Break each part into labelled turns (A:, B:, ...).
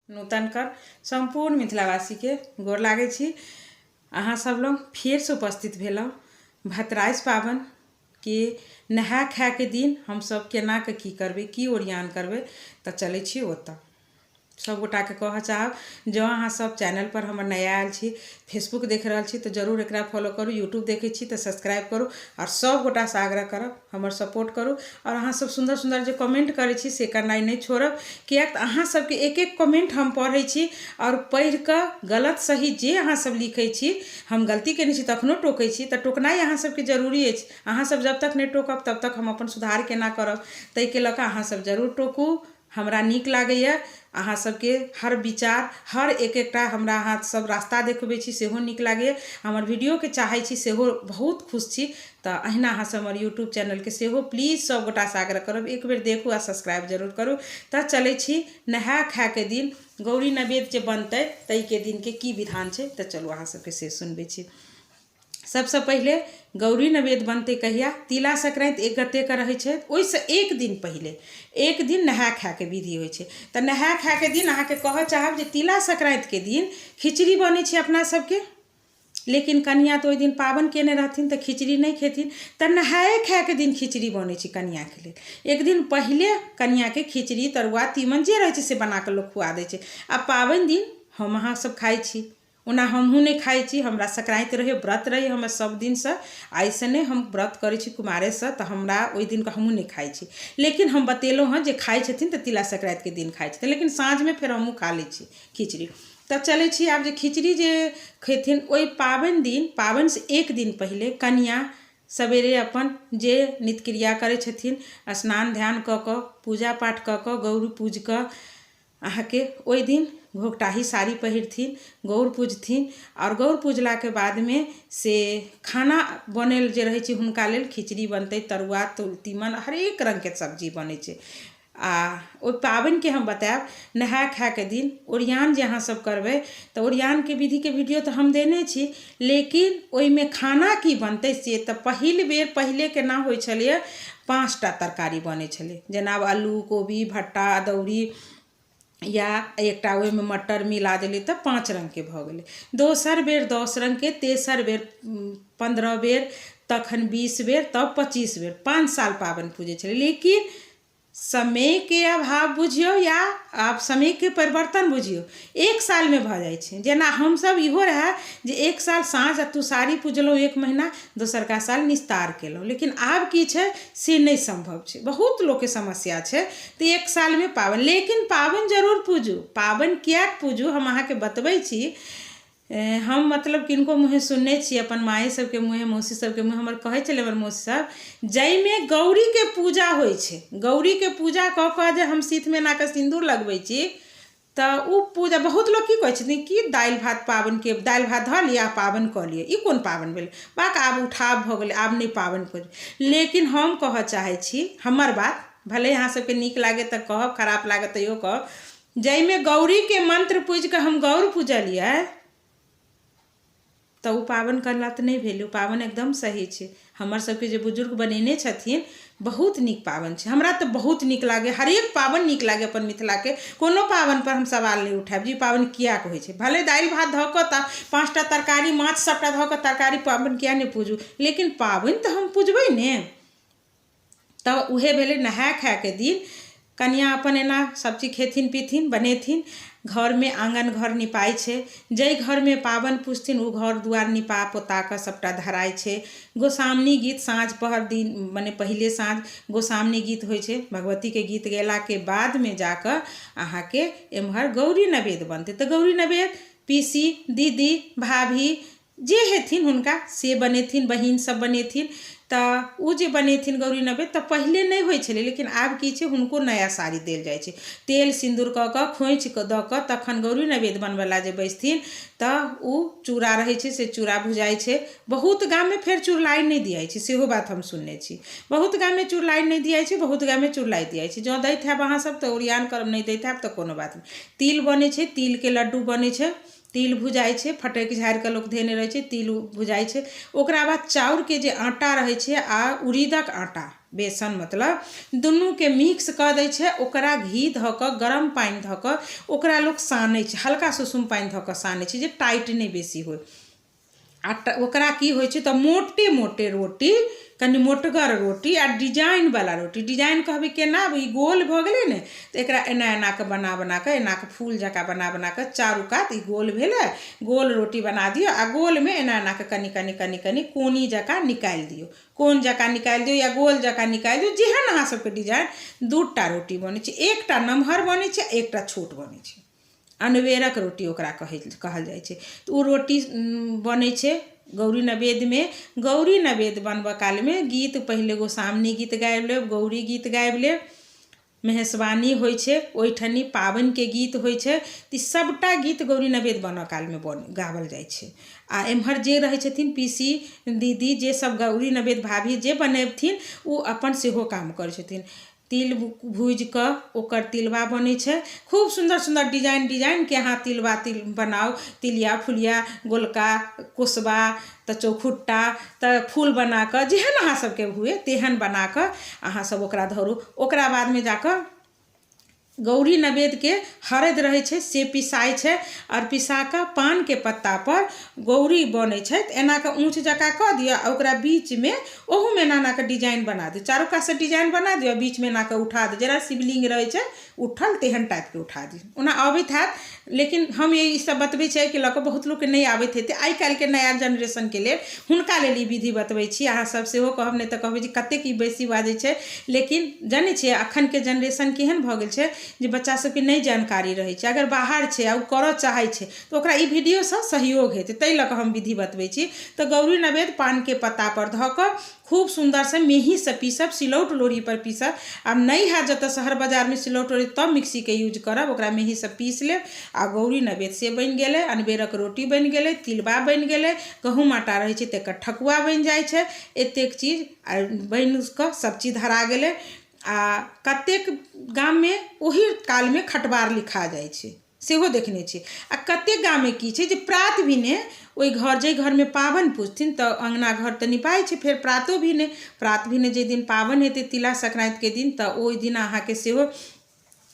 A: नूतन कर सम्पूर्ण मिथिलावासीके गोर लागै छी। अहाँ सब लोग फेरसँ उपस्थित भेलहुँ भतराइस पाबनि के नहाय खायके दिन हमसब केना कऽ की करबै, की ओरियान करबै, तऽ चलै छी ओतऽ। सब गोटाके कहऽ चाहब, जँ अहाँ सब चैनलपर हमर नया आयल छी, फेसबुक देख रहल छी, तऽ जरूर एकरा फॉलो करू, यूट्यूब देखै छी तऽ सब्सक्राइब करू। आओर सब गोटासँ आग्रह करब, हमर सपोर्ट करू। आओर अहाँ सब सुन्दर सुन्दर जे कमेंट करै छी से करनाइ नहि छोड़ब, किएक तऽ अहाँ सबके एक एक कमेंट हम पढ़ै छी आओर पढ़ि कऽ गलत सही जे अहाँ सब लिखै छी, हम गलती केने छी तखनो टोकै छी, तऽ टोकनाइ अहाँ सबके जरूरी अछि। अहाँ सब जब तक नहि टोकब तब तक हम अपन सुधार केना करब? ताहिके लऽ कऽ अहाँ सब जरूर टोकू, हमरा नीक लागैए। अहाँ सबके हर विचार, हर एक एकटा हमरा अहाँ सब रास्ता देखबै छी सेहो नीक लागैए। हमर वीडियोके चाहै छी सेहो बहुत खुश छी। तऽ अहिना अहाँ सब हमर यूट्यूब चैनलके सेहो प्लीज सब गोटासँ आग्रह करब, एक बेर देखू आ सब्सक्राइब जरूर करू। तऽ चलै छी नहाय खायके दिन गौरी नैवेद्य जे बनतै ताहिके दिनके की विधान छै, तऽ चलू अहाँ सबके से सुनबै छी। सबसँ पहिले गौरी नैवेद्य बनतै कहिया? तिला संक्रान्ति 1 गतेके रहै छै, ओहिसँ एक दिन पहिले एक दिन नहाय खायके विधि होइ छै। तऽ नहाय खायके दिन अहाँके कहऽ चाहब जे तिला संक्रान्तिके दिन खिचड़ी बनै छै अपना सबके, लेकिन कनिया तऽ ओहि दिन पाबनि केने रहथिन तऽ खिचड़ी नहि खेथिन, तऽ नहाए खायके दिन खिचड़ी बनै छै कनियाके लेल। एक दिन पहिले कनियाके खिचड़ी तरुआ तीमन जे रहै छै से बना कऽ लोक खुआ दै छै। आ पाबनि दिन हम अहाँ सब खाइ छी, ओना हमहूँ नहि खाइ छी, हमरा संक्रान्ति रहै, व्रत रहै हमर सब दिनसँ, आइसँ नहि हम व्रत करै छी कुमारेसँ, तऽ हमरा ओहि दिनके हमहूँ नहि खाइ छी। लेकिन हम बतेलहुँ हँ जे खाइ छथिन तऽ तिला संक्रान्तिके दिन खाइ छथिन, लेकिन साँझमे फेर हमहूँ खा लै छी खिचड़ी। तऽ चलै छी आब जे खिचड़ी जे खेथिन ओहि पाबनि दिन, पाबनिसँ एक दिन पहिले कनिया सवेरे अपन जे नित्यक्रिया करै छथिन, स्नान ध्यान कऽ कऽ पूजा पाठ कऽ कऽ गौरी पूजि कऽ अहाँके ओहि दिन घोघटाही साड़ी पहिरथिन, गौर पूजथिन। आओर गौर पूजलाके बादमे से खाना बनल जे रहै छै हुनका लेल खिचड़ी बनतै, तरुआ तीमन हरेक रङ्गके सब्जी बनै छै। आ ओहि पाबनिके हम बतायब, नहाय खायके दिन ओरियान जे अहाँ सब करबै तऽ ओरियानके विधिके वीडियो तऽ हम देने छी, लेकिन ओहिमे खाना की बनतै से तऽ पहिल बेर पहिले केना होइ छलैए, 5टा तरकारी बनै छलै, जेना आब आलू कोबी भट्टा अदौरी या एकटा ओहिमे मटर मिला देलियै तऽ 5 रङ्गके भऽ गेलै। दोसर बेर 10 रङ्गके, तेसर बेर 15 बेर, तखन 20 बेर, तब 25 बेर, 5 साल पाबनि पूजै छलै। लेकिन समयके अभाव बुझियौ या आब समयके परिवर्तन बुझियौ, 1 सालमे भऽ जाइ छै। जेना हमसब इहो रहए जे 1 साल साँझ आ तुसारी पूजलहुँ 1 महीना, दोसरका साल निस्तार केलहुँ। लेकिन आब की छै से नहि सम्भव छै, बहुत लोकके समस्या छै। तऽ 1 सालमे पाबनि, लेकिन पाबनि जरूर पूजू। पाबनि किएक पूजू हम अहाँके बतबै छी। हम मतलब किनको मुँहे सुनने छी, अपन माए सबके मुँहे, मौसी सबके मुँहे, हमर कहै छलै हमर मौसी सब, जाहिमे गौरीके पूजा होइ छै, गौरीके पूजा कऽ कऽ जे हम सीथमे एना कऽ सिन्दूर लगबै छी, तऽ ओ पूजा बहुत लोक की कहै छथिन कि दालि भात पाबनिके, दालि भात धऽ लिअ आ पाबनि कऽ लिअ, ई कोन पाबनि भेलै, बाक आब उठाव भऽ गेलै, आब नहि पाबनि करू। लेकिन हम कहऽ चाहै छी, हमर बात भले अहाँ सबके नीक लागे तऽ कहब, खराब लागे तैयो कहब, जाहिमे गौरीके मंत्र पूजिकऽ हम गौर पूजलियै तऽ ओ पाबनि गलत नहि भेलै, ओ पाबनि एकदम सही छै। हमर सबके जे बुजुर्ग बनेने छथिन, बहुत नीक पाबनि छै। हमरा तऽ बहुत नीक लागैए, हरेक पाबनि नीक लागैए अपन मिथिलाके। कोनो पाबनिपर हम सवाल नहि उठायब जे ई पाबनि किएक होइ छै। भले दालि भात धऽ कऽ तऽ 5टा तरकारी माछ सबटा धऽ कऽ तरकारी पाबनि किएक नहि पूजू, लेकिन पाबनि तऽ हम पुजबै ने। तऽ उहे भेलै नहाय खायके दिन कनिया अपन एना सब चीज खेथिन पीथिन बनेथिन, घरमे आङ्गन घर निपाइ छै, जाहि घरमे पाबनि पुजथिन ओ घर दुआरि निपा पोता कऽ सबटा धराइ छै। गोसाउनी गीत साँझ पहर दिन मने पहिले साँझ गोसाउनी गीत होइ छै, भगवतीके गीत गेलाके बादमे जाकऽ अहाँके एम्हर गौरी नैवेद्य बनतै। तऽ गौरी नैवेद्य पीसी दीदी भाभी जे हेथिन हुनका से बनेथिन, बहिन सब बनेथिन। तऽ ओ जे बनेथिन गौरी नैवेद्य, तऽ पहिले नहि होइ छलै, लेकिन आब की छै हुनको नया साड़ी देल जाइ छै। तेल सिन्दूर कऽ कऽ खोँइछ दऽ कऽ तखन गौरी नैवेद्य बनबैला जे बैसथिन तऽ ओ चूड़ा रहै छै से चूड़ा भुजाइ छै। बहुत गाममे फेर चुड़लाइ नहि दियाइ छै, सेहो बात हम सुनने छी। बहुत गाममे चुड़लाइ नहि दियाइ छै, बहुत गाममे चुड़लाइ दियाइ छै। जँ दैत हैब अहाँ सब तऽ ओरियान करब, नहि दैत हैब तऽ कोनो बात नहि। तिल बनै छै, तिलके लड्डू बनै छै। तिल भुजाइ छै, फटकि झाड़ि कऽ लोक धेने रहै छै, तिल भुजाइ छै। ओकरा बाद चाउरके जे आटा रहै छै आ उड़ीदक आटा बेसन मतलब दुनूके मिक्स कऽ दै छै। ओकरा घी धऽ कऽ गरम पानि धऽ कऽ ओकरा लोक सानै छै, हल्का सुसुम पानि धऽ कऽ सानै छै जे टाइट नहि बेसी होइ। आ ओकरा की होइ छै तऽ मोटे मोटे रोटी, कनि मोटगर रोटी आ डिजाइनवला रोटी। डिजाइन कहबै केना, ई गोल भऽ गेलै ने तऽ एकरा एना एना कऽ बना बना कऽ एना कऽ फूल जकाँ बना बना कऽ चारू कात ई गोल भेलै, गोल रोटी बना दियौ आ गोलमे एना एना कऽ कनि कनि कनि कनि कोनी जकाँ निकालि दियौ, कोन जकाँ निकालि दियौ या गोल जकाँ निकालि दियौ, जेहन अहाँ सबके डिजाइन। दूटा रोटी बनै छै, एकटा नमहर बनै छै, एकटा छोट बनै छै। अनबेरक रोटी ओकरा कहल जाइ छै। तऽ ओ रोटी बनै छै गौरी नैवेद्यमे। गौरी नैवेद्य बनबऽ कालमे गीत पहिले गोसाउनी गीत गाबि लेब, गौरी गीत गाबि लेब, महेशवाणी होइ छै, ओहिठनी पाबनिके गीत होइ छै। तऽ ई सभटा गीत गौरी नैवेद्य बनऽ कालमे गाओल जाइ छै। आ एम्हर जे रहै छथिन पीसी दीदी जे सब गौरी नैवेद्य भाभी जे बनेबथिन ओ अपन सेहो काम करै छथिन। तिल भूजि कऽ ओकर तिलबा बनै छै, खूब सुन्दर सुन्दर डिजाइन डिजाइनके अहाँ तिलबा तिल बनाउ, तिलिया फुलिया गोलका कोसबा तऽ चौखुट्टा तऽ फूल बना कऽ जेहन अहाँ सबके हुए तेहन बना कऽ अहाँ सब ओकरा धरू। ओकरा बादमे जाकऽ गौरी नैवेद्यके हरदि रहै छै से पिसाइ छै आओर पिसा कऽ पानके पत्तापर गौरी बनै छै। तऽ एना कऽ ऊँच जकाँ कऽ दियौ आ ओकरा बीचमे ओहूमे एना एना कऽ डिजाइन बना दियौ, चारू कातसँ डिजाइन बना दियौ, बीचमे एना कऽ उठा दियौ, जेना शिवलिंग रहै छै उठल तेहन टाइपके उठा दियौ। ओना अबैत हैत, लेकिन हम ई सब बतबै छी एहिके लऽ कऽ बहुत लोकके नहि आबैत हेतै। आइ काल्हिके नया जेनरेशनके लेल हुनका लेल ई विधि बतबै छी। अहाँ सब सेहो कहब, नहि तऽ कहबै जे कतेक ई बेसी बाजै छै। लेकिन जानै छियै अखनके जेनरेशन केहन भऽ गेल छै जे बच्चा सबके नहि जानकारी रहै छै। अगर बाहर छै आ ओ करऽ चाहै छै तऽ ओकरा ई वीडियोसँ सहयोग हेतै, ताहि लऽ कऽ हम विधि बतबै छी। तऽ गौरी नैवेद्य पानके पत्तापर धऽ कऽ खूब सुन्दरसँ मेहीसँ पीसब, सिलौट लोढ़ीपर पीसब। आब नहि हैत जतऽ शहर बाजारमे सिलौट लोढ़ी तब मिक्सीके यूज करब, ओकरा मेहीसँ पीस लेब आ गौरी नैवेद्य से बनि गेलै। अनबेरक रोटी बनि गेलै, तिलबा बनि गेलै, गहूँम आटा रहै छै तकर ठकुआ बनि जाइ छै। एतेक चीज आ बनि कऽ सब चीज धरा गेलै। आ कतेक गाममे ओही कालमे खटबार लिखा जाइ छै, सेहो देखने छी। आ कतेक गाममे की छै जे प्रात भिने ओहि घर जाहि घरमे पाबनि पूजथिन तऽ अङ्गना घर तऽ निपाइ छै, फेर प्रातो भिने, प्रात भिने जाहि दिन पाबनि हेतै तिला संक्रान्तिके दिन तऽ ओहि दिन अहाँके सेहो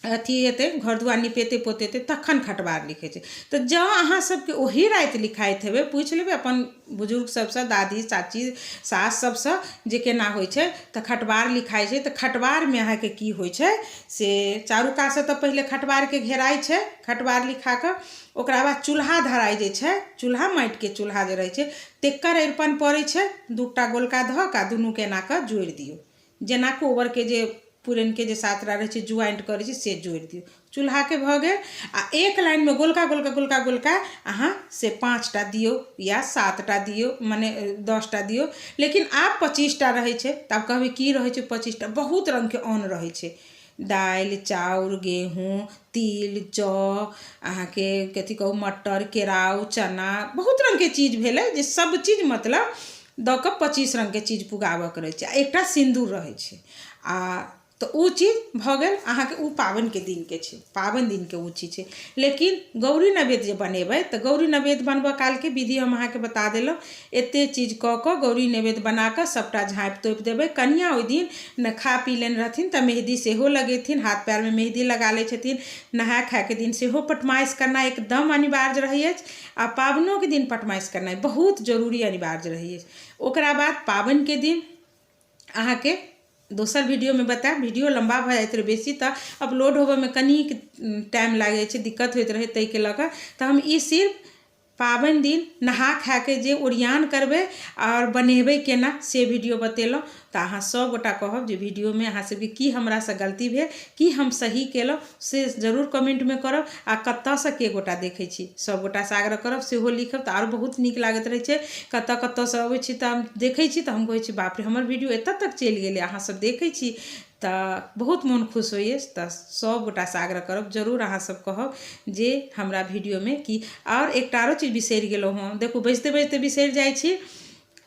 A: अथी हेतै, घर दुआर निपेतै पोतेतै तखन खटबार लिखै छै। तऽ जँ अहाँ सबके ओही राति लिखाइत हेबै, पूछि लेबै अपन बुजुर्ग सबसँ, दादी चाची सास सबसँ जे केना होइ छै। तऽ खटबार लिखाइ छै। तऽ खटबारमे अहाँके की होइ छै से चारू कातसँ तऽ पहिले खटबारके घेराइ छै खटबार लिखा कऽ। ओकरा बाद चूल्हा धराइ जे छै, चूल्हा माटिके चूल्हा जे रहै छै तेकर अरिपन पड़ै छै। दूटा गोलका धऽ कऽ दुनूके एना कऽ जोड़ि दियौ, जेना कोबरके जे पुरैनके जे सातटा रहै छै ज्वाइंट करै छै से जोड़ि दियौ, चूल्हाके भऽ गेल। आ एक लाइनमे गोलका गोलका गोलका गोलका अहाँ से 5टा दियौ या 7टा दियौ, मने 10टा दियौ। लेकिन आब 25टा रहै छै। तऽ आब कहबै की रहै छै 25टा, बहुत रङ्गके अन्न रहै छै, दालि चाउर गेहूँ तिल जौ अहाँके कथी कहू मटर केराउ चना, बहुत रङ्गके चीज भेलै जे सब चीज मतलब दऽ कऽ 25 रङ्गके चीज पुगाबऽके रहै छै। आ एकटा सिन्दूर रहै छै। आ तऽ ओ चीज भऽ गेल अहाँके ओ पाबनिके दिनके छै, पाबनि दिनके ओ चीज छै। लेकिन गौरी नैवेद्य जे बनेबै तऽ गौरी नैवेद्य बनबऽ कालके विधि हम अहाँके बता देलहुँ। एते चीज कऽ कऽ गौरी नैवेद्य बना कऽ सभटा झाँपि तोपि देबै। कनिया ओहि दिन ने खा पी लेने रहथिन तऽ मेहदी सेहो लगेथिन, हाथ पैरमे मेहदी लगा लै छथिन। नहाय खायके दिन सेहो पटमाइश करनाइ एकदम अनिवार्य रहै अछि आ पाबनोके दिन पटमाइश करनाइ बहुत जरूरी अनिवार्य रहै अछि। ओकरा बाद पाबनिके दिन अहाँके दोसर वीडियोमे बतायब। वीडियो लम्बा भऽ जाइत रहै बेसी तऽ अपलोड होबऽमे कनिक टाइम लागै छै, दिक्कत होइत रहै, ताहिके लऽ कऽ तऽ हम ई सिर्फ पाबनि दिन नहा खाके जे ओरियान करबै आओर बनेबै केना से वीडियो बतेलहुँ। तऽ अहाँ सब गोटा कहब जे वीडियोमे अहाँ सबके की हमरासँ गलती भेल, की हम सही केलहुँ से जरूर कमेंटमे करब। आ कतऽसँ के गोटा देखै छी सब गोटासँ आग्रह करब सेहो लिखब तऽ आरो बहुत नीक लागैत रहै छै। कतऽ कतऽसँ अबै छी तऽ हम देखै छी तऽ हम कहै छी बाप रे हमर वीडियो एतऽ तक चलि गेलै, अहाँ सब देखै छी तऽ बहुत मोन खुश होइए। तऽ सब गोटासँ आग्रह करब जरूर अहाँ सब कहब जे हमरा वीडियोमे की। आओर एकटा आरो चीज बिसरि गेलहुँ हँ, देखू बजिते बजिते बिसरि जाइ छी।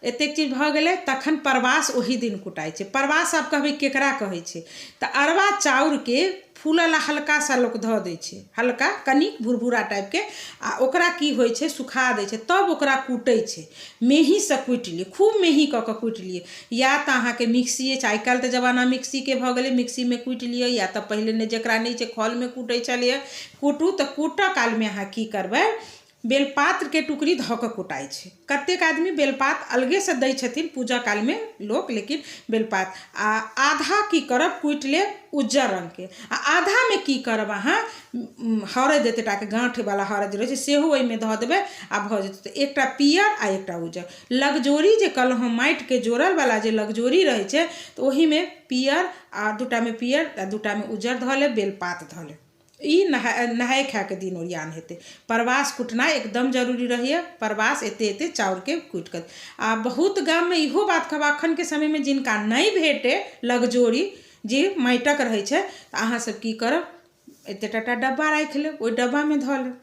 A: एतेक चीज भऽ गेलै तखन परवास ओही दिन कुटाइ छै। परवास आब कहबै केकरा कहै छै, तऽ अरबा चाउरके फूलऽ लए हल्का सा लोक धऽ दै छै, हल्का कनिक भुरभुरा टाइपके, आ ओकरा की होइ छै सुखा दै छै, तब ओकरा कूटै छै। मेहीसँ कुटि लिअ, खूब मेही कऽ कऽ कुटि लिअ। या तऽ अहाँके मिक्सीए छै, आइ काल्हि तऽ जमाना मिक्सीके भऽ गेलै, मिक्सीमे कुटि लिअ, या तऽ पहिले नहि जकरा नहि छै खलमे कूटै छलैए। कूटू तऽ कूटऽ कालमे अहाँ की करबै, बेलपात्रके टुकड़ी धऽ कऽ कुटाइ छै। कतेक आदमी बेलपात अलगेसँ दै छथिन पूजा कालमे लोक, लेकिन बेलपात आ आधा की करब कुटि लेब उज्जर रङ्गके, आ आधामे की करब अहाँ हरदि, एतेटाके गाँठवला हरदि रहै छै सेहो ओहिमे धऽ देबै आ भऽ जेतै। तऽ एकटा पियर आ एकटा उज्जर लगजोरी जे कहलहुँ हम, माटिके जोड़लवला जे लगजोरी रहै छै, तऽ ओहिमे पियर आ दूटामे पियर आ दूटामे उज्जर धऽ लेब, बेलपात धऽ लेब। ई नहाय नहाय खायके दिन ओरियान हेतै। परवास कुटनाइ एकदम जरूरी रहैए। परवास एते एते चाउरके कुटि कऽ, आ बहुत गाममे इहो बात कहब, एखनके समयमे जिनका नहि भेटै लगजोरी जे माटिक रहै छै, तऽ अहाँ सब की करब, एते टा टा डब्बा राखि लेब, ओहि डब्बामे धऽ लेब,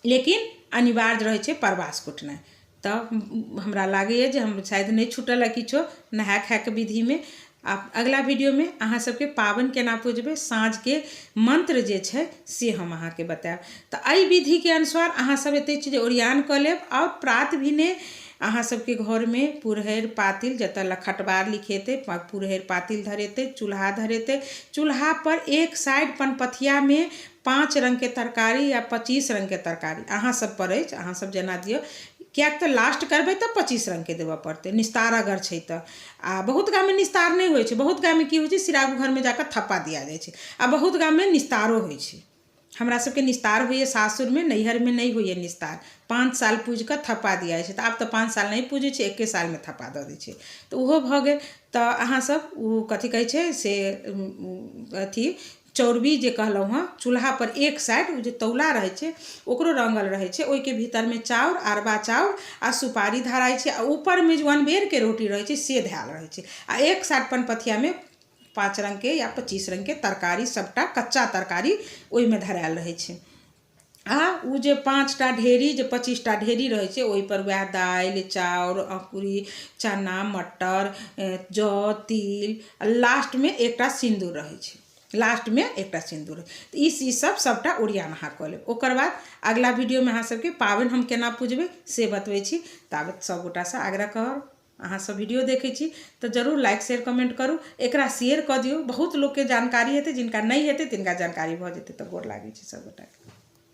A: लेकिन अनिवार्य रहै छै परवास कुटनाइ। तऽ हमरा लागैए जे हम शायद नहि छूटल हँ किछो नहाय खायके विधिमे। आ अगिला वीडियोमे अहाँ सबके पाबनि केना पूजबै, साँझके मन्त्र जे छै से हम अहाँके बतायब। तऽ एहि विधिके अनुसार अहाँ सब एतेक चीज ओरियान कऽ लेब। आओर प्रात भेने अहाँ सबके घरमे पुरहरि पातिल, जतऽ लखटबार लिखेतै, पुरहरि पातिल धरेतै, चूल्हा धरेतै, चूल्हापर एक साइड पनपथियामे 5 रङ्गके तरकारी या 25 रङ्गके तरकारी अहाँ सब पर अछि, अहाँ सब जेना दियौ, किएक तऽ लास्ट करबै तऽ 25 रङ्गके देबऽ पड़तै निस्तार अगर छै तऽ। आ बहुत गाममे निस्तार नहि होइ छै, बहुत गाममे की होइ छै सिरागू घरमे जाकऽ थप्पा दिया जाइ छै, आ बहुत गाममे निस्तारो होइ छै। हमरा सबके निस्तार होइए सासुरमे, नैहरमे नहि होइए निस्तार। 5 साल पूजि कऽ थप्पा दिया जाइ छै, तऽ आब तऽ 5 साल नहि पूजै छै, एके सालमे थप्पा दऽ दै छै, तऽ ओहो भऽ गेल। तऽ अहाँ सब ओ कथी कहै छै से अथी चौरबी जे कहलहुँ हँ, चूल्हा पर एक साइड ओ जे तौला रहै छै ओकरो रङ्गल रहै छै, ओहिके भीतरमे चाउर, अरबा चाउर आ सुपारी धराइ छै, आ ऊपरमे जे अनबेरके रोटी रहै छै से धएल रहै छै, आ एक साइड पनपथियामे 5 रङ्गके या 25 रङ्गके तरकारी, सबटा कच्चा तरकारी ओहिमे धरायल रहै छै। आ ओ जे 5टा ढेरी जे 25टा ढेरी रहै छै ओहिपर वएह दालि, चाउर, अकुरी, चना, मटर, जौ, तिल, आ लास्टमे एकटा सिन्दूर रहै छै, लास्टमे एकटा सिन्दूर। तऽ ई चीज सब सबटा ओरियान अहाँ कऽ लेब। ओकर बाद अगिला वीडियोमे अहाँ सबके पाबनि हम केना पूजबै से बतबै छी। ताबत सब गोटासँ आग्रह करब, अहाँ सब वीडियो देखै छी तऽ जरूर लाइक शेयर कमेंट करू, एकरा शेयर कऽ दियौ, बहुत लोकके जानकारी हेतै, जिनका नहि हेतै तिनका जानकारी भऽ जेतै। तऽ गोर लागै छी सब गोटाके।